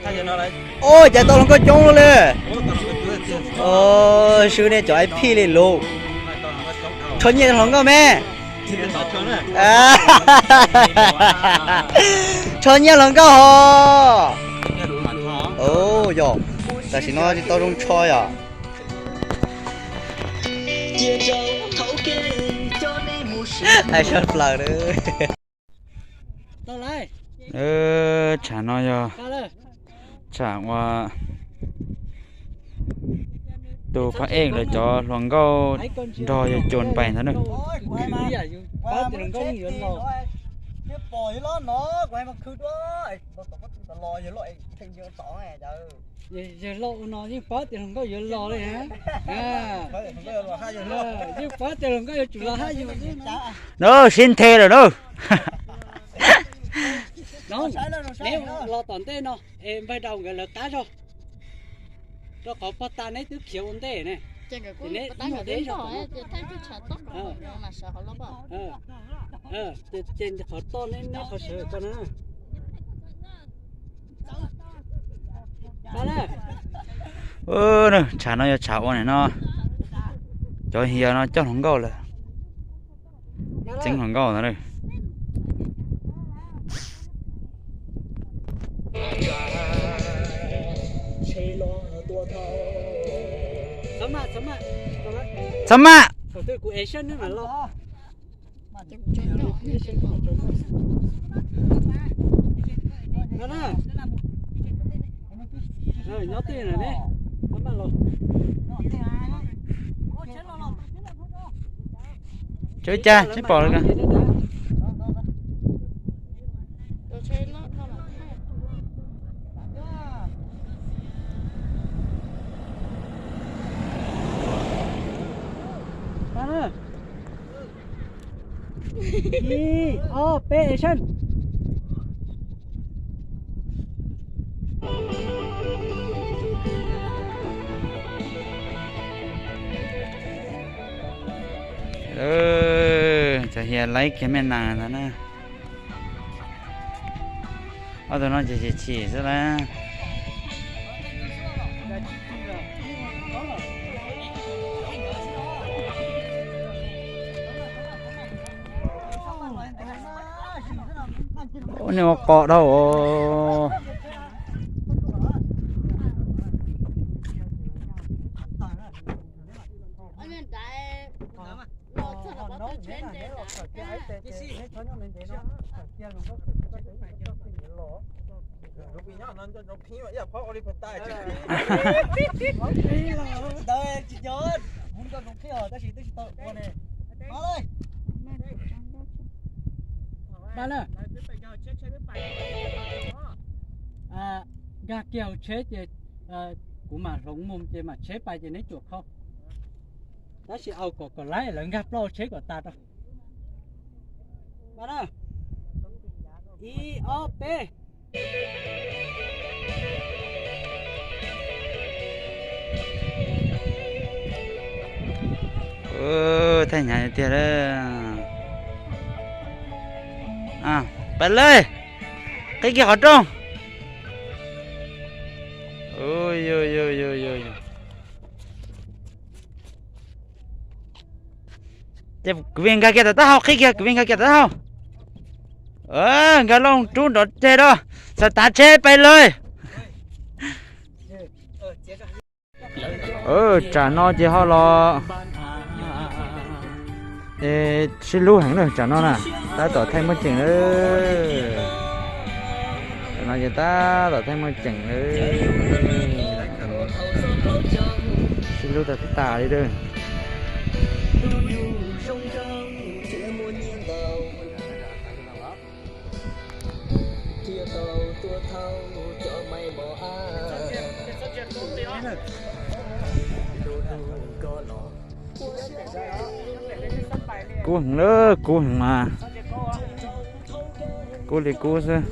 Ua cas tau hluas nkauj coob li. Swb nej cov ib phij li lus. Rho nyiaj hluas nkauj me. Rho nyiaj hluas nkauj hos. Yog, tam sim no tsis tau zoo rho yom. Hais sab plaws. Tshav no yog tshav uas tus phab ej lawv cov hluas nkauj nrog yawg Coo pais ntawd na. Yawg Lauj ua no yeej paub tias hluas nkauj yuav los li. Yeej paub tias hluas nkauj yuav tsum los hab yus. Nws sib nthe lawm na. Neb los tom ntej no es npawg Daus nkawd lawv qab zog, rau qhov pog tas neb twb khiav ua ntej ne. Ces neb mus deb zog tom no. Ces qhov toj neb, neb qhov sawv ko na. Tshav no yog tshav ua nim no cov hiav no coj hluas nkauj lawm, txeeb hluas nkauj ntawd. Txhob maj. Tsav cas tsis pom li. Ib, ob, peb, action. Cov hiav laib kiag me nas ntag na. Ob tug no ces chim chim xwb na. Ua niag ua qos dhau. Nkag kiag hauv tsheb ces kuv mam hloov mus ces mam tsheb pais ces neb cuam khau. Tab sis au kom kom laib lawv nkag plaub hauv tsheb kom tas rau. Ib, ob, peb. Thaij hnyav tiag. Pais lawm, qhib kiag qhov rooj. Ces kwv Vij nkag kiag tom taub hau, qhib kiag kwv Vij nkag kiag tom taub hau. Nkag loo rub nrov reg rau, xav tav tsheb pais lawm. Tsam no ces ho los sib hlub heev na, tsam no na, tab tom thaij muaj ceem na. Tsam no ces tab tom thaij muaj ceem na. Sib hlub tag tas li lawm. Kub heev lawm, kub heev mas. Kub li kub xwb.